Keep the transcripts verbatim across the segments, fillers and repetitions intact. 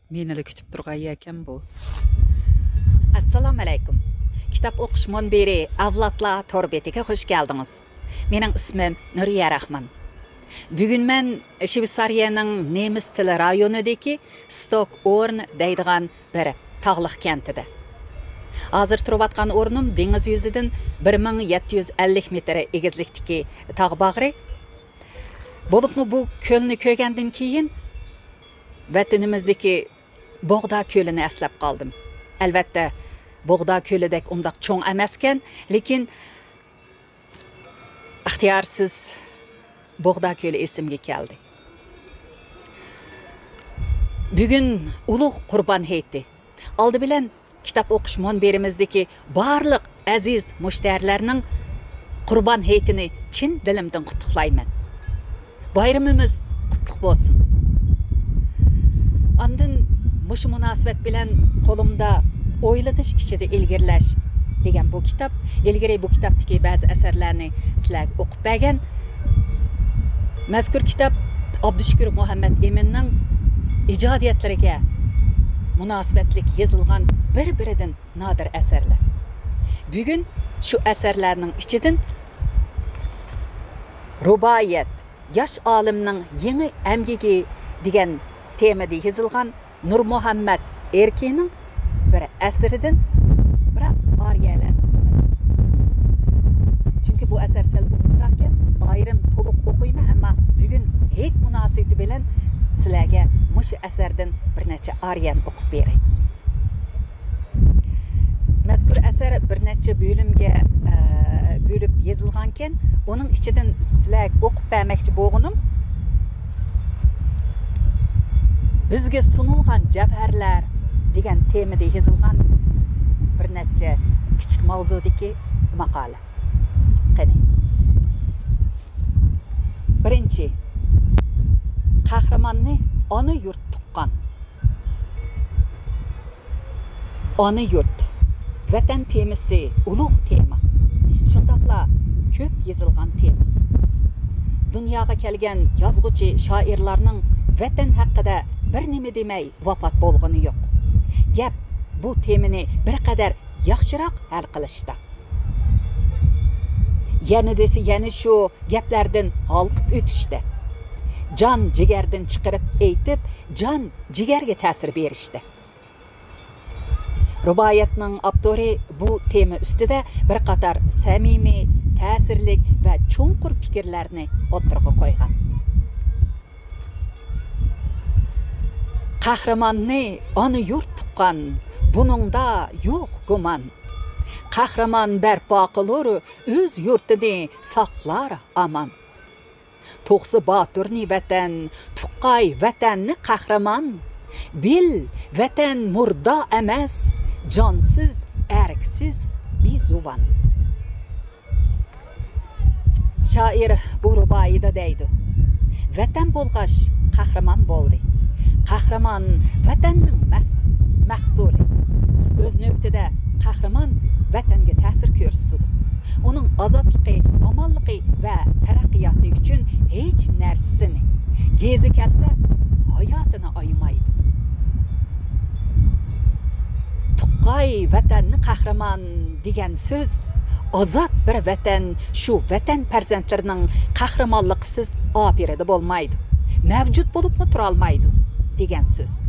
مېنىلا كۈتۈپ تۇرغان يەكەن بۇ. ئەسسالامۇئەلەيكۇم. كىتاب ئوقۇش مۇنبىرى ئەۋلادلار تور بېتىگە خۇش كەلدىڭىز. مېنىڭ ئىسمىم نۇرىيە راخمان. بۈگۈن مەن شۋېتسارىيەنىڭ نېمىس تىلى رايونىدىكى ستوك ئورن دەيدىغان بىر تاغلىق كەنتىدە. ھازىر تۇرۇۋاتقان ئورنۇم دېڭىز يۈزىدىن بىر مىڭ يەتتە يۈز ئەللىك مېتىر ئېگىزلىكتىكى تاغ باغرى. بولۇپمۇ بۇ كۆلنى كۆرگەندىن كېيىن، ۋەتىنىمىزدىكى بوغدا كۆلىنى ئەسلەپ قالدىم. ئەلۋەتتە، بوغدا كۆلىدەك ئۇنداق چوڭ ئەمەسكەن، لېكىن ئىختىيارسىز بوغدا كۆلى ئېسىمگە كەلدى. بۈگۈن ئۇلۇغ قۇربان ھېيتى. ئالدى بىلەن كىتاب ئوقۇش مۇنبىرىمىزدىكى بارلىق ئەزىز مۇشتەرىلەرنىڭ قۇربان ھېيتىنى چىن دىلىمدىن قۇتلۇقلايمەن. بايرىمىمىز قۇتلۇق بولسۇن! ئاندىن مۇشۇ مۇناسىۋەت بىلەن قولۇمدا «ئويلىنىش ئىچىدە ئىلگىرىلەش» دېگەن بۇ كىتاب، ئىلگىرى بۇ كىتابتىكى بەزى ئەسەرلەرنى سىلەرگە ئوقۇپ بەرگەن. مەزكۇر كىتاب ئابدۇشۈكۈر مۇھەممەت ئىمىننىڭ ئىجادىيەتلىرىگە مۇناسىۋەتلىك يېزىلغان بىر-بىرىدىن نادىر ئەسەرلەر. بۈگۈن شۇ ئەسەرلەرنىڭ ئىچىدىن رۇبائىيەت، ياش ئالىمنىڭ يېڭى ئەمگىكى دېگەن تېمىدا يېزىلغان نۇرمۇھەممەت ئېركىنىڭ بىر ئەسىرىدىن بىراز ئارىيەلەرنى سۇنىمەن. چۈنكى بۇ ئەسەر سەل ئۇزۇنراقكەن، ئايرىم تولۇق ئوقۇيمەن، ئەمما بۈگۈن ھېيت مۇناسىۋىتى بىلەن سىلەرگە مۇشۇ ئەسەردىن بىر نەچچە ئارىيەنى ئوقۇپ بېرەي. مەزكۇر ئەسەر بىر نەچچە بۆلۈمگە، ئە، بۆلۈپ يېزىلغانكەن، ئۇنىڭ ئىچىدىن سىلەرگە ئوقۇپ بەرمەكچى بولغىنىم، بىزگە سۇنۇلغان جەۋھەرلەر دېگەن تېمىدا يېزىلغان بىر نەچچە كىچىك ماۋزۇدىكى ماقالە. قېنى. بىرىنچى، قەھرىماننى ئانا يۇرت تۇغقان. ئانا يۇرت، ۋەتەن تېمىسى ئۇلۇغ تېما. شۇنداقلا كۆپ يېزىلغان تېما. دۇنياغا كەلگەن يازغۇچى، شائىرلارنىڭ ۋەتەن ھەققىدە بىر نېمە دېمەي ۋاپات بولغىنى يوق. گەپ بۇ تېمىنى بىر قەدەر ياخشىراق ھەل قىلىشتا. يەنە دېسە يەنە شۇ گەپلەردىن ھالقىپ ئۆتۈشتە. جان جىگەردىن چىقىرىپ ئېيتىپ، جان جىگەرگە تەسىر بېرىشتە. رۇبائىيەتنىڭ ئاپتورى بۇ تېما ئۈستىدە بىر قاتار سەمىمىي، تەسىرلىك ۋە چوڭقۇر پىكىرلەرنى ئوتتۇرىغا قويغان. قەھرىماننى ئانا يۇرت تۇغقان، بۇنىڭدا يوق گۇمان. قەھرىمان بەرپا قىلۇر ئۆز يۇرتىنى، ساقلار ئامان. تۇغسا باتۇرنى ۋەتەن، تۇغقاي ۋەتەننى قەھرىمان. بىل، ۋەتەن مۇردا ئەمەس، جانسىز، ئەركسىز، بىزۇۋان. شائىر بۇ رۇبائىيدا دەيدۇ، ۋەتەن بولغاچ قەھرىمان بولدى. قەھرىمان ۋەتەننىڭ مەس-، مەھسۇلى. ئۆز نۆۋىتىدە قەھرىمان ۋەتەنگە تەسىر كۆرسىتىدۇ. ئۇنىڭ ئازادلىقى، ئامانلىقى ۋە تەرەققىياتى ئۈچۈن ھېچ نەرسىنى، گېزى كەلسە ھاياتىنى ئايىمايدۇ. تۇغقاي ۋەتەننى قەھرىمان دېگەن سۆز، ئازاد بىر ۋەتەن، شۇ ۋەتەن پەرزەنتلىرىنىڭ قەھرىمانلىقىسىز ئاپىرىدە بولمايدۇ، مەۋجۇت بولۇپمۇ تۇرالمايدۇ دېگەن سۆز.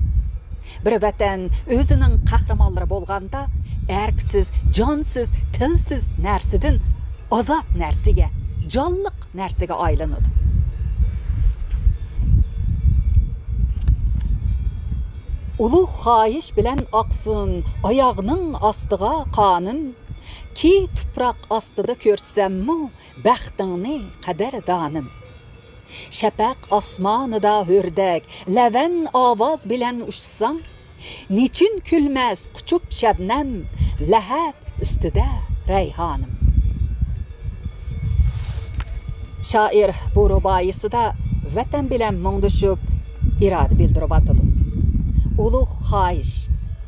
بىر ۋەتەن ئۆزىنىڭ قەھرىمانلىرى بولغاندا، ئەركسىز، جانسىز، تىلسىز نەرسىدىن ئازاد نەرسىگە، جانلىق نەرسىگە ئايلىنىدۇ. ئۇلۇغ خاھىش بىلەن ئاقسۇن ئاياغنىڭ ئاستىغا قانىم، كى تۇپراق ئاستىدا كۆرسەممۇ بەختىڭنى قەدىردانىم. شەپەق ئاسمانىدا ھۆردەك لەۋەن ئاۋاز بىلەن ئۇچساڭ، نېچۈن كۈلمەس قۇچۇپ شەبنەم، لەھەت ئۈستىدە رەيھانىم. شائىر بۇ رۇبائىيسىدا ۋەتەن بىلەن مۇڭدىشىپ ئىرادە بىلدۈرۈۋاتىدۇ. ئۇلۇغ خاھىش،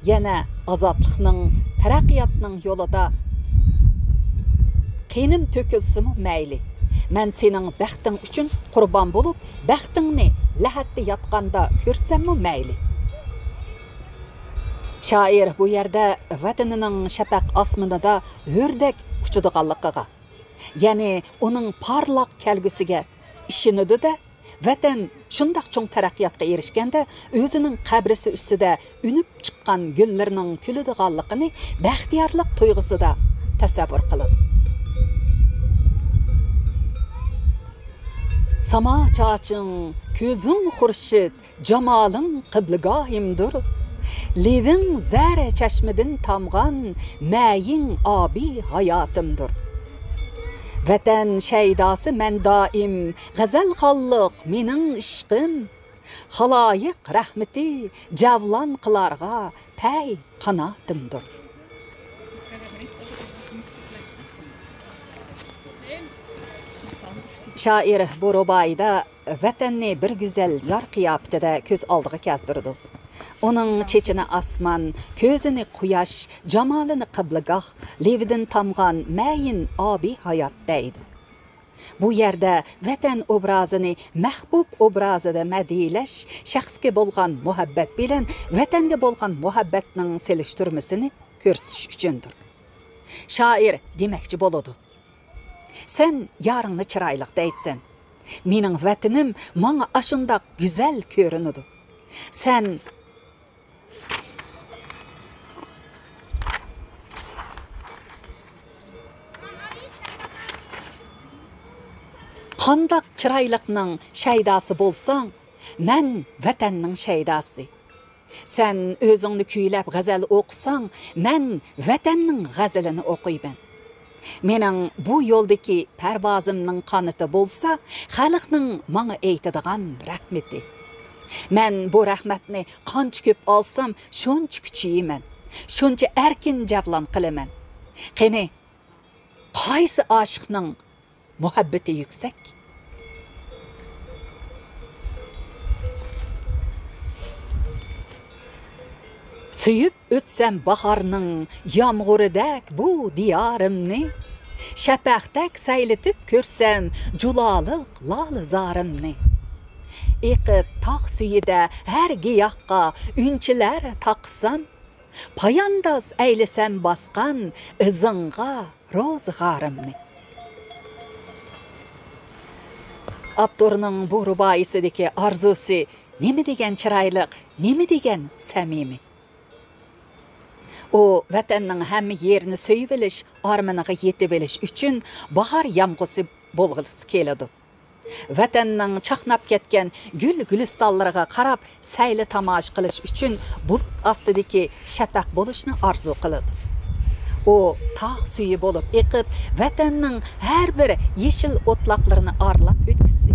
يەنە ئازادلىقنىڭ، تەرەققىياتنىڭ يولىدا قېنىم تۆكۈلسىمۇ مەيلى، مەن سېنىڭ بەختىڭ ئۈچۈن قۇربان بولۇپ، بەختىڭنى لەھەتتە ياتقاندا كۆرسەممۇ مەيلى. شائىر بۇ يەردە ۋەتىنىنىڭ شەپەق ئاسمىنىدا ھۆردەك ئۇچىدىغانلىقىغا، يەنى ئۇنىڭ پارلاق كەلگۈسىگە ئىشىنىدۇ-دە، ۋەتەن شۇنداق چوڭ تەرەققىياتقا ئېرىشكەندە، ئۆزىنىڭ قەبرىسى ئۈستىدە ئۈنۈپ چىققان گۈللىرىنىڭ كۈلىدىغانلىقىنى بەختىيارلىق تۇيغۇسىدا تەسەۋۋۇر قىلىدۇ. ساما چاچىڭ، كۆزۈڭ خۇرشىد، جامالىڭ قىبلىگاھىمدۇر. لېۋىڭ زەر چەشمىدىن تامغان، مەيىڭ ئابى ھاياتىمدۇر. ۋەتەن شەيداسى مەن دائىم، غەزەلخانلىق مېنىڭ ئىشقىم. خالايىق رەھمىتى جەۋلان قىلارغا پەي قاناتىمدۇر. شائىر بۇ رۇبائىيدا ۋەتەننى بىر گۈزەل يار قىياپىتىدە كۆز ئالدىغا كەلتۈرىدۇ. ئۇنىڭ چېچىنى ئاسمان، كۆزىنى قۇياش، جامالىنى قىبلىگاھ، لېۋىدىن تامغان مەيىن ئابى ھايات دەيدۇ. بۇ يەردە ۋەتەن ئوبرازىنى مەھبۇب ئوبرازىدا مەدھىيلەش، شەخسكە بولغان مۇھەببەت بىلەن ۋەتەنگە بولغان مۇھەببەتنىڭ سېلىشتۇرمىسىنى كۆرسىتىش ئۈچۈندۇر. شائىر دېمەكچى بولىدۇ، سەن يارىڭنى چىرايلىق دەيسەن. مېنىڭ ۋەتىنىم ماڭا ئاشۇنداق گۈزەل كۆرۈنىدۇ. سەن قانداق چىرايلىقنىڭ شەيداسى بولساڭ، مەن ۋەتەننىڭ شەيداسى. سەن ئۆزۈڭنى كۈيلەپ غەزەل ئوقۇساڭ، مەن ۋەتەننىڭ غەزىلىنى ئوقۇيمەن. مېنىڭ بۇ يولدىكى پەرۋازىمنىڭ قانىتى بولسا، خەلقنىڭ ماڭا ئېيتىدىغان رەھمىتى. مەن بۇ رەھمەتنى قانچە كۆپ ئالسام، شۇنچە كۈچىيىمەن، شۇنچە ئەركىن جەۋلان قىلىمەن. قېنى، قايسى ئاشىقنىڭ مۇھەببىتى يۈكسەك؟ سۆيۈپ ئۆتسەم باھارنىڭ يامغۇرىدەك بۇ دىيارىمنى، شەپەقتەك سەيلىتىپ كۆرسەم جۇلالىق لالىزارىمنى. ئېقىپ تاغ سۈيىدە ھەر گىياھقا ئۈنچىلەر تاقىسام، پايانداز ئەيلىسەم باسقان ئىزىڭغا روزىغارىمنى. ئاپتورنىڭ بۇ رۇبائىيسىدىكى ئارزۇسى نېمە دېگەن چىرايلىق، نېمە دېگەن سەمىمىي. ئۇ ۋەتەننىڭ ھەممە يېرىنى سۆيۈۋېلىش ئارمىنىغا يېتىۋېلىش ئۈچۈن باھار يامغۇسى بولغۇسى كېلىدۇ. ۋەتەننىڭ چاقناپ كەتكەن گۈل-گۈلىستانلىرىغا قاراپ سەيلە تاماشا قىلىش ئۈچۈن بۇلۇت ئاستىدىكى شەپەق بولۇشنى ئارزۇ قىلىدۇ. ئۇ تاغ سۈيى بولۇپ ئېقىپ، ۋەتەننىڭ ھەر بىر يېشىل ئوتلاقلىرىنى ئارىلاپ ئۆتكۈسى،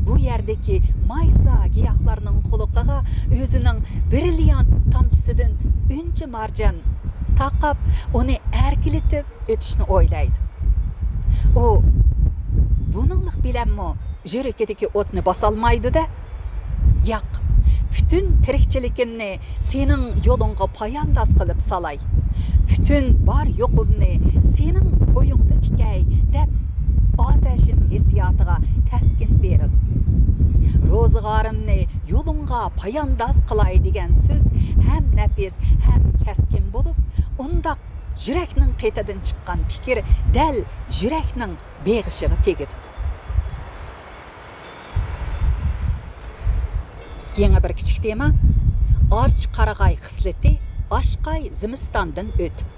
بۇ يەردىكى مايسا گىياھلارنىڭ قۇلىقىغا ئۆزىنىڭ برىلليانت تامچىسىدىن ئۈنچە مارجان تاقاپ، ئۇنى ئەركىلىتىپ ئۆتۈشنى ئويلايدۇ. ئۇ بۇنىڭلىق بىلەنمۇ يۈرىكىدىكى ئوتنى باسالمايدۇ-دە. ياق، پۈتۈن تىرىكچىلىكىمنى سېنىڭ يولۇڭغا پايانداز قىلىپ سالاي، پۈتۈن بار يوقۇمنى سېنىڭ كويۇڭدا تىكەي، دەپ ئاتەشىن ھېسسىياتىغا تەسكىن بېرىدۇ. روزىغارىمنى يولۇڭغا پايانداز قىلاي دېگەن سۆز ھەم نەپىس، ھەم كەسكىن بولۇپ، ئۇنداق يۈرەكنىڭ قېتىدىن چىققان پىكىر دەل يۈرەكنىڭ بېغىشىغا تېگىدۇ. يېڭى بىر كىچىك تېما. ئارچا قارىغاي خىسلىتى ئاشقاي زىمىستاندىن ئۆتۈپ.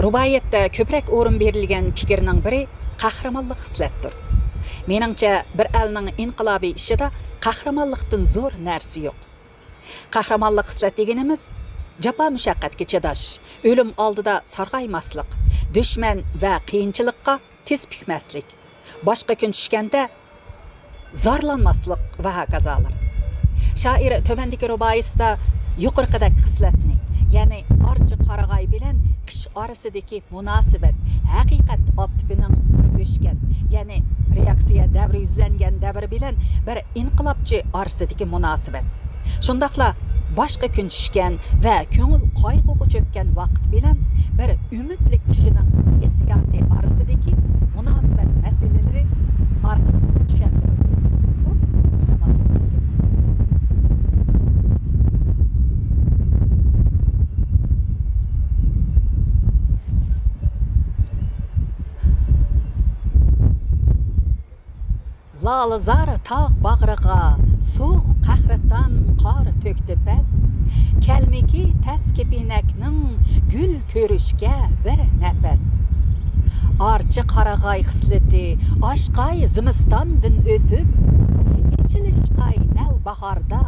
رۇبائىيەتتە كۆپرەك ئورۇن بېرىلگەن پىكىرنىڭ بىرى قەھرىمانلىق خىسلەتتۇر. مېنىڭچە، بىر ئەلنىڭ ئىنقىلابىي ئىشىدا قەھرىمانلىقتىن زور نەرسە يوق. قەھرىمانلىق خىسلەت دېگىنىمىز جاپا-مۇشەققەتكە چىداش، ئۆلۈم ئالدىدا سارغايماسلىق، دۈشمەن ۋە قىيىنچىلىققا تىز پۈكمەسلىك، باشقا كۈن چۈشكەندە زارلانماسلىق ۋە ھاكازالار. شائىر تۆۋەندىكى رۇبائىيسىدا يۇقىرىقىدەك خىسلەتنى، يەنى ئارچا قارىغاي بىلەن قىش ئارىسىدىكى مۇناسىۋەت، ھەقىقەت ئاپتىپىنىڭ نۇرى ئۆچكەن، يەنى رېئاكسىيە دەۋرى يۈزلەنگەن دەۋر بىلەن بىر ئىنقىلابچى ئارىسىدىكى مۇناسىۋەت، شۇنداقلا باشقا كۈن چۈشكەن ۋە كۆڭۈل قايغۇغا چۆككەن ۋاقىت بىلەن بىر ئۈمىدلىك كىشىنىڭ ھېسسىياتى ئارىسىدىكى مۇناسىۋەت مەسىلىلىرى ئارقىلىق چۈشەندۈرۈلدى. ئۇ شامالغا كەتتى. لالىزار تاغ باغرىغا سوغۇق قەھرىتان قار تۆكتى پەس. كەلمىكى تەس كېپىنەكنىڭ گۈل كۆرۈشكە بىر نەپەس. ئارچا قارىغاي خىسلىتى ئاشقاي زىمىستاندىن ئۆتۈپ، ئېچىلىشقاي نەۋباھاردا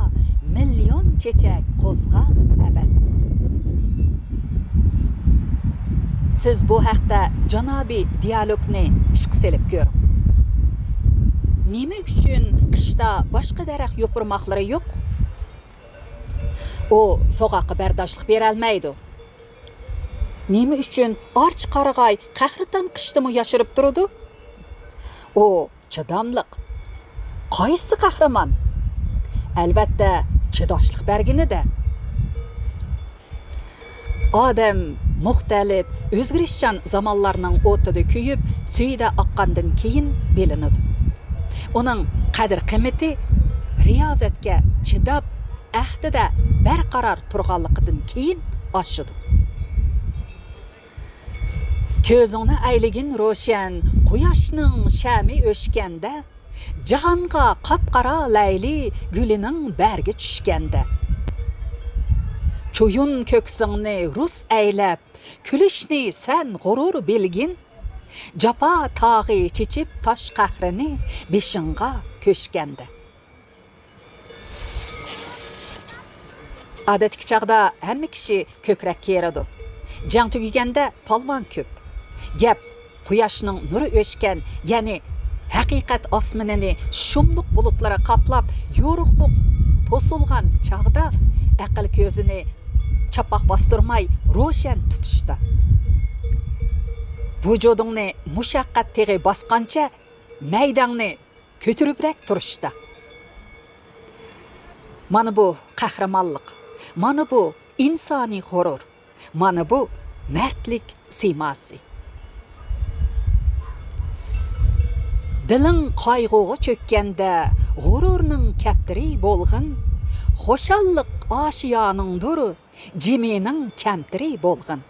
مىليون چېچەك قوزغاپ ھەۋەس. سىز بۇ ھەقتە جانابىي دىيالوگنى ئىشقا سېلىپ كۆرۈڭ. نېمە ئۈچۈن قىشتا باشقا دەرەخ يوپۇرماقلىرى يوق؟ ئۇ سوغۇققا بەرداشلىق بېرەلمەيدۇ. نېمە ئۈچۈن ئارچا قارىغاي قەھرىتان قىشتىمۇ ياشىرىپ تۇرىدۇ؟ ئۇ چىداملىق. قايسى قەھرىمان؟ ئەلۋەتتە، چىداشلىق بەرگىنىدە. ئادەم مۇختەلىپ، ئۆزگىرىشچان زامانلارنىڭ ئوتىدا كۆيۈپ، سۈيىدە ئاققاندىن كېيىن بىلىنىدۇ. ئۇنىڭ قەدىر-قىممىتى رىيازەتكە چىداپ، ئەھدىدە بەرقارار تۇرغانلىقىدىن كېيىن ئاشىدۇ. كۆزۈڭنى ئەيلىگىن روشەن، قۇياشنىڭ شەمى ئۆچكەندە، جاھانغا قاپقارا لەيلى گۈلىنىڭ بەرگى چۈشكەندە. چويۇن كۆكسۈڭنى رۇس ئەيلەپ، كۈلۈشنى سەن غۇرۇر بىلگىن، جاپا تاغى چېچىپ تاش قەھرىنى بېشىڭغا كۆچكەندە. ئادەتتىكى چاغدا ھەممە كىشى كۆكرەك كېرىدۇ. جەڭ تۈگىگەندە پالۋان كۆپ. گەپ قۇياشنىڭ نۇرى ئۆچكەن، يەنى ھەقىقەت ئاسمىنىنى شۇملۇق بۇلۇتلىرى قاپلاپ، يورۇقلۇق توسۇلغان چاغدا ئەقىل كۆزىنى چاپاق باستۇرماي روشەن تۇتۇشتا. ۋۇجۇدۇڭنى مۇشەققەت تېغى باسقانچە مەيدەڭنى كۆتۈرۈپرەك تۇرۇشتا. مانا بۇ قەھرىمانلىق، مانا بۇ ئىنسانىي غۇرۇر، مانا بۇ مەردلىك سىيماسى. دىلىڭ قايغۇغا چۆككەندە، غۇرۇرنىڭ كەپتىرى بولغىن، خۇشاللىق ئاشىيانىڭدۇر، جىمىنىڭ كەمتىرى بولغىن.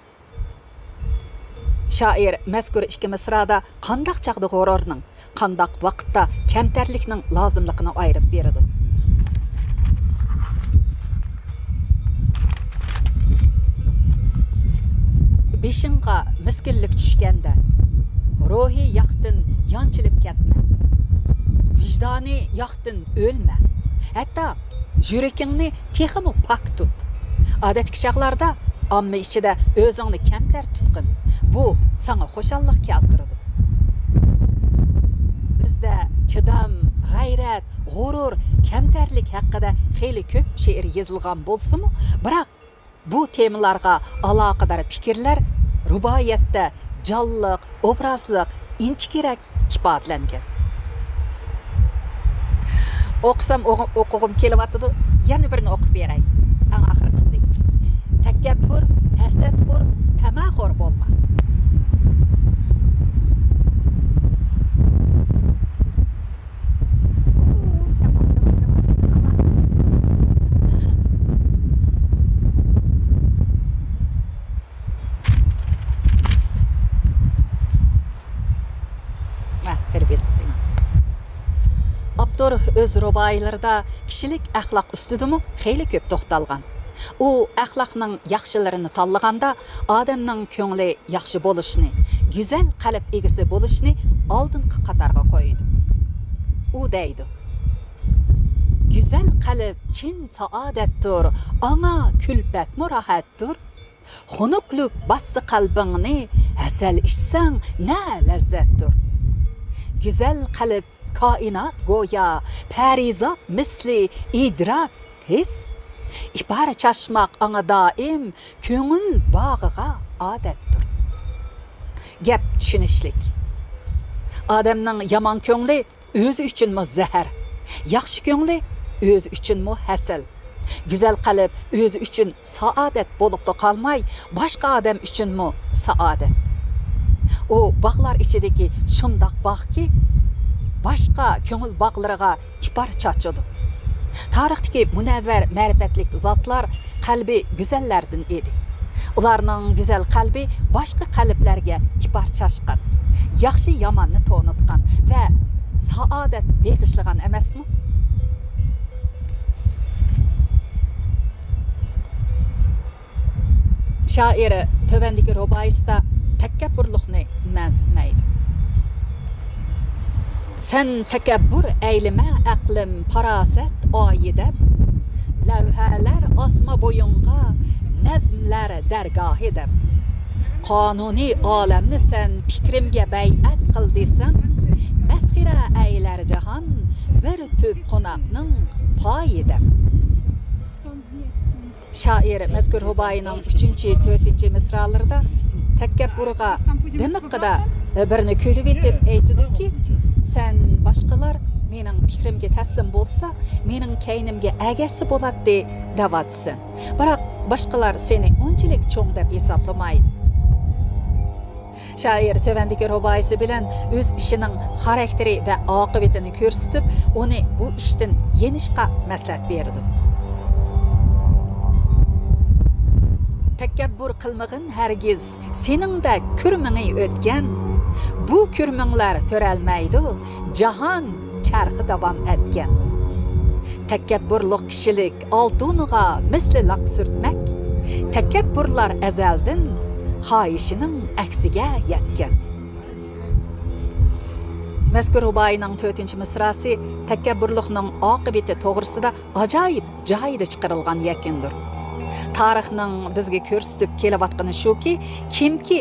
شائىر مەزكۇر ئىككى مىسرادا قانداق چاغدا غۇرۇرنىڭ، قانداق ۋاقىتتا كەمتەرلىكنىڭ لازىملىقىنى ئايرىپ بېرىدۇ. بېشىڭغا مىسكىنلىك چۈشكەندە، روھىي ياقتىن يانچىلىپ كەتمە. ۋىجدانىي ياقتىن ئۆلمە. ھەتتا يۈرىكىڭنى تېخىمۇ پاك تۇت. ئادەتتىكى چاغلاردا ئامما ئىچىدە ئۆزۈڭنى كەمتەر تۇتقىن. بۇ ساڭا خۇشاللىق كەلتۈرىدۇ. بىزدە چىدام، غەيرەت، غۇرۇر، كەمتەرلىك ھەققىدە خېلى كۆپ شېئىر يېزىلغان بولسىمۇ، بىراق بۇ تېمىلارغا ئالاقىدار پىكىرلەر رۇبائىيەتتە جانلىق، ئوبرازلىق، ئىنچىكىرەك ئىپادىلەنگەن. ئوقۇسام ئوغ-، ئوقۇغۇم كېلىۋاتىدۇ، يەنە بىرنى ئوقۇپ بېرەي. ئەڭ ئاخىرقىسى. تەكەببۇر، ھەسەتخور، تەمەخور بولما. ئاپتور ئۆز رۇبائىيلىرىدا كىشىلىك ئەخلاق ئۈستىدىمۇ خېلى كۆپ توختالغان. ئۇ ئەخلاقنىڭ ياخشىلىرىنى تاللىغاندا، ئادەمنىڭ كۆڭلى ياخشى بولۇشنى، گۈزەل قەلب ئىگىسى بولۇشنى ئالدىنقى قاتارغا قويىدۇ. ئۇ دەيدۇ: «گۈزەل قەلب چىن سائادەتتۇر، ئاڭا كۈلپەتمۇ راھەتتۇر. خۇنۈكلۈك باسسا قەلبىڭنى، ھەسەل ئىچسەڭ نە لەززەتتۇر. گۈزەل قەلب كائىنات گويا، پەرىزات مىسلى ئىدراك ھېس. ئىپار چاچماق ئاڭا دائىم كۆڭۈل باغىغا ئادەتتۇر.» گەپ چۈشىنىشلىك. ئادەمنىڭ يامان كۆڭلى ئۆزى ئۈچۈنمۇ زەھەر، ياخشى كۆڭلى ئۆزى ئۈچۈنمۇ ھەسەل. گۈزەل قەلب ئۆزى ئۈچۈن سائادەت بولۇپلا قالماي، باشقا ئادەم ئۈچۈنمۇ سائادەت. ئۇ باغلار ئىچىدىكى شۇنداق باغكى، باشقا كۆڭۈل باغلىرىغا ئىپار چاچىدۇ. تارىختىكى مۇنەۋۋەر مەرىپەتلىك زاتلار قەلبى گۈزەللەردىن ئىدى. ئۇلارنىڭ گۈزەل قەلبى باشقا قەلبلەرگە ئىپار چاچقان، ياخشى ياماننى تونۇتقان ۋە سائادەت بېغىشلىغان ئەمەسمۇ؟ شائىر تۆۋەندىكى رۇبائىسىدا تەكەببۇرلۇقنى مەنسىتمەيدۇ. سەن تەكەببۇر ئەيلىمە ئەقلىم پاراسەت ئايى دەپ، لەۋھەلەر ئاسما بويۇڭغا نەزملەر دەرگاھى دەپ. قانۇنى ئالەمنى سەن پىكرىمگە بەيئەت قىل دېسەڭ، مەسخىرە ئەيلەر جاھان بىر تۈپ قوناقنىڭ پايى دەپ. شائىر مەزكۇر رۇبائىينىڭ ئۈچىنچى، تۆتىنچى مىسرالىرىدا تەكەببۇرغا دىمىقىدا بىرنى كۈلۈۋېتىپ ئېيتىدۇكى، سەن باشقىلار مېنىڭ پىكرىمگە تەسلىم بولسا، مېنىڭ كەينىمگە ئەگەشسە بولاتتى دەۋاتىسەن. بىراق باشقىلار سېنى ئۇنچىلىك چوڭ دەپ ھېسابلىمايدۇ. شائىر تۆۋەندىكى رۇبائىيسى بىلەن ئۆز ئىشىنىڭ خاراكتېرى ۋە ئاقىۋىتىنى كۆرسىتىپ، ئۇنى بۇ ئىشتىن يېنىشقا مەسلىھەت بېرىدۇ. تەكەببۇر قىلمىغىن ھەرگىز، سېنىڭدەك كۈرمىڭى ئۆتكەن. بۇ كۈرمىڭلار تۆرەلمەيدۇ، جاھان چەرخى داۋام ئەتكەن. تەكەببۇرلۇق كىشىلىك ئالتۇنىغا مىسلى لاك سۈرتمەك. تەكەببۇرلار ئەزەلدىن خاھىشىنىڭ ئەكسىگە يەتكەن. مەزكۇر رۇبائىينىڭ تۆتىنچى مىسراسى تەكەببۇرلۇقنىڭ ئاقىۋىتى توغرىسىدا ئاجايىپ جايىدا چىقىرىلغان يەكۈندۇر. تارىخنىڭ بىزگە كۆرسىتىپ كېلىۋاتقىنى شۇكى، كىمكى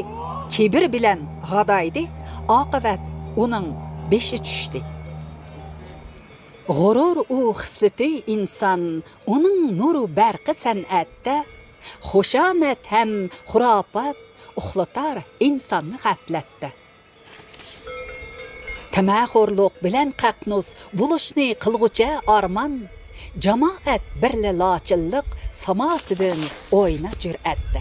كىبىر بىلەن غادايدى، ئاقىۋەت ئۇنىڭ بېشى چۈشتى. غۇرۇر ئۇ خىسلىتى ئىنسان، ئۇنىڭ نۇرى بەرقى سەنئەتتە، خۇشامەت ھەم خۇراپات ئۇخلىتار ئىنساننى غەپلەتتە. تەمەخورلۇق بىلەن قەقنۇس بولۇشنى قىلغۇچە ئارمان، جامائەت بىرلە لاچىنلىق ساماسىدىن ئوينا جۈرئەتتە.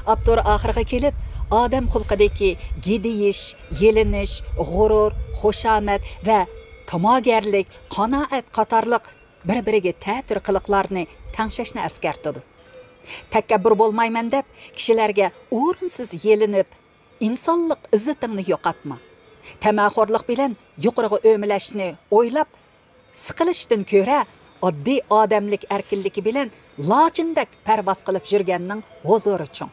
ئاپتور ئاخىرىغا كېلىپ، ئادەم خۇلقىدىكى گىدىيىش، يېلىنىش، غۇرۇر، خۇشامەت ۋە تاماگەرلىك، قانائەت قاتارلىق بىر-بىرىگە تەتۈر قىلىقلارنى تەڭشەشنى ئەسكەرتىدۇ. تەكەببۇر بولمايمەن دەپ، كىشىلەرگە ئورۇنسىز يېلىنىپ، ئىنسانلىق ئىززىتىڭنى يوقاتما. تەمەخورلۇق بىلەن يۇقىرىغا ئۆمىلەشنى ئويلاپ، سىقىلىشتىن كۆرە، ئاددىي ئادەملىك ئەركىنلىكى بىلەن لاچىندەك پەرۋاز قىلىپ يۈرگەننىڭ ھۇزۇرى چوڭ.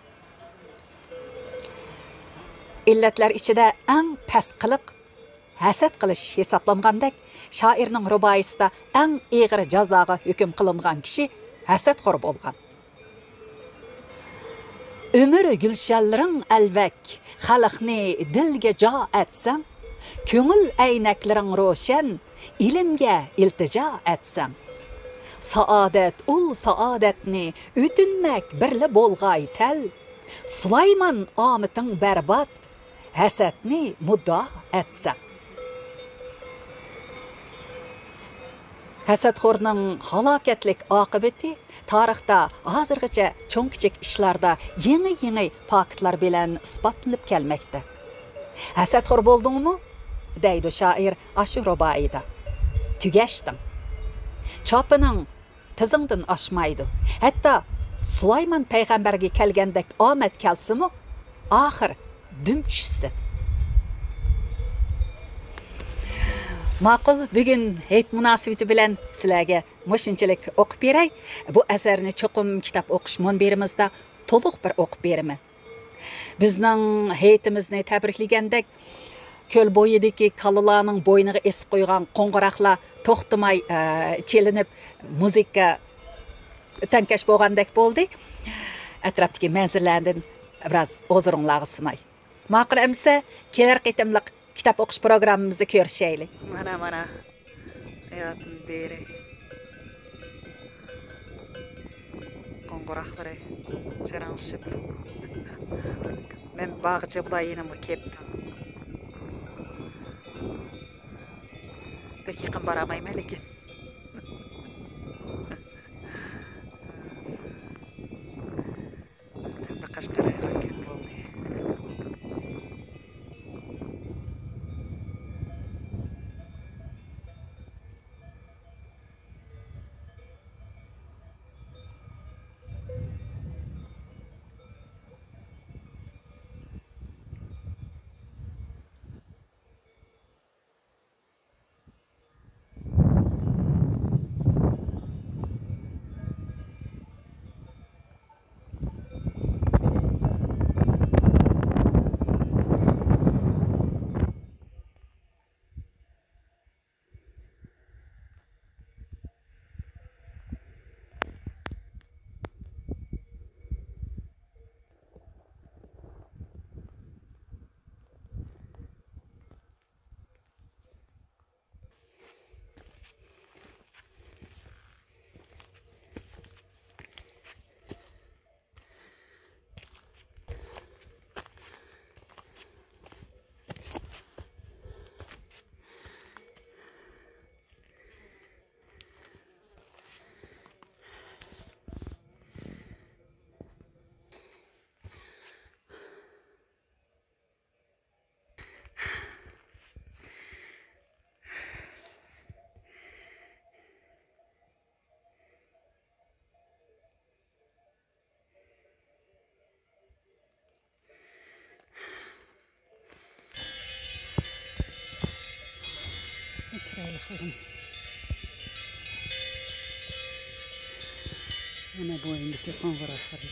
ئىللەتلەر ئىچىدە ئەڭ پەس قىلىق ھەسەت قىلىش ھېسابلانغاندەك، شائىرنىڭ رۇبائىيسىدا ئەڭ ئېغىر جازاغا ھۆكۈم قىلىنغان كىشى ھەسەتخور بولغان. ئۆمۈر گۈلشەنلىرىڭ ئەلۋەك، خەلقنى دىلگە جا ئەتسەڭ، كۆڭۈل ئەينەكلىرىڭ روشەن، ئىلىمگە ئىلتىجا ئەتسەڭ. سائادەت ئۇل سائادەتنى ئۆتۈنمەك بىرلا بولغاي تەل، سۇلايمان ئامىتىڭ بەربات، ھەسەتنى مۇددىئا ئەتسەڭ. ھەسەتخورنىڭ ھالاكەتلىك ئاقىۋىتى تارىختا ھازىرغىچە چوڭ-كىچىك ئىشلاردا يېڭى-يېڭى پاكىتلار بىلەن ئىسپاتلىنىپ كەلمەكتە. «ھەسەتخور بولدۇڭمۇ؟» دەيدۇ شائىر ئاشۇ رۇبائىيدا. «تۈگەشتىڭ. چاپىنىڭ تىزىڭدىن ئاشمايدۇ. ھەتتا سۇلايمان پەيغەمبەرگە كەلگەندەك ئامەت كەلسىمۇ، ئاخىر دۈم چۈشىسەن.» ماقۇل، بۈگۈن ھېيت مۇناسىۋىتى بىلەن سىلەرگە مۇشۇنچىلىك ئوقۇپ بېرەي. بۇ ئەسەرنى چوقۇم كىتاب ئوقۇش مۇنبىرىمىزدا تولۇق بىر ئوقۇپ بېرىمەن. بىزنىڭ ھېيتىمىزنى تەبرىكلىگەندەك، كۆل بويىدىكى كالىلارنىڭ بوينىغا ئېسىپ قويغان قوڭغۇراقلار توختىماي، ئە، چېلىنىپ، مۇزىكا تەڭكەش بولغاندەك بولدى. ئەتراپتىكى مەنزىرىلەردىن بىراز ھۇزۇرۇڭلارغا سۇناي. ماقۇل ئەمىسە، كېلەر قېتىملىق كىتاب ئوقۇش پروگراممىمىزدا كۆرۈشەيلى. مانا، مانا. ھاياتىم بېرى. قوڭغۇراقلىرى جىرىڭشىپ. مەن بارغىچە بۇلار يېنىمغا كېلىپتۇ. بەك يېقىن بارالمايمەن لېكىن. ئەمدى قەشقەر ئايغا كۈن بولدى. مانا بوينىدىكى قوڭغۇراقلار.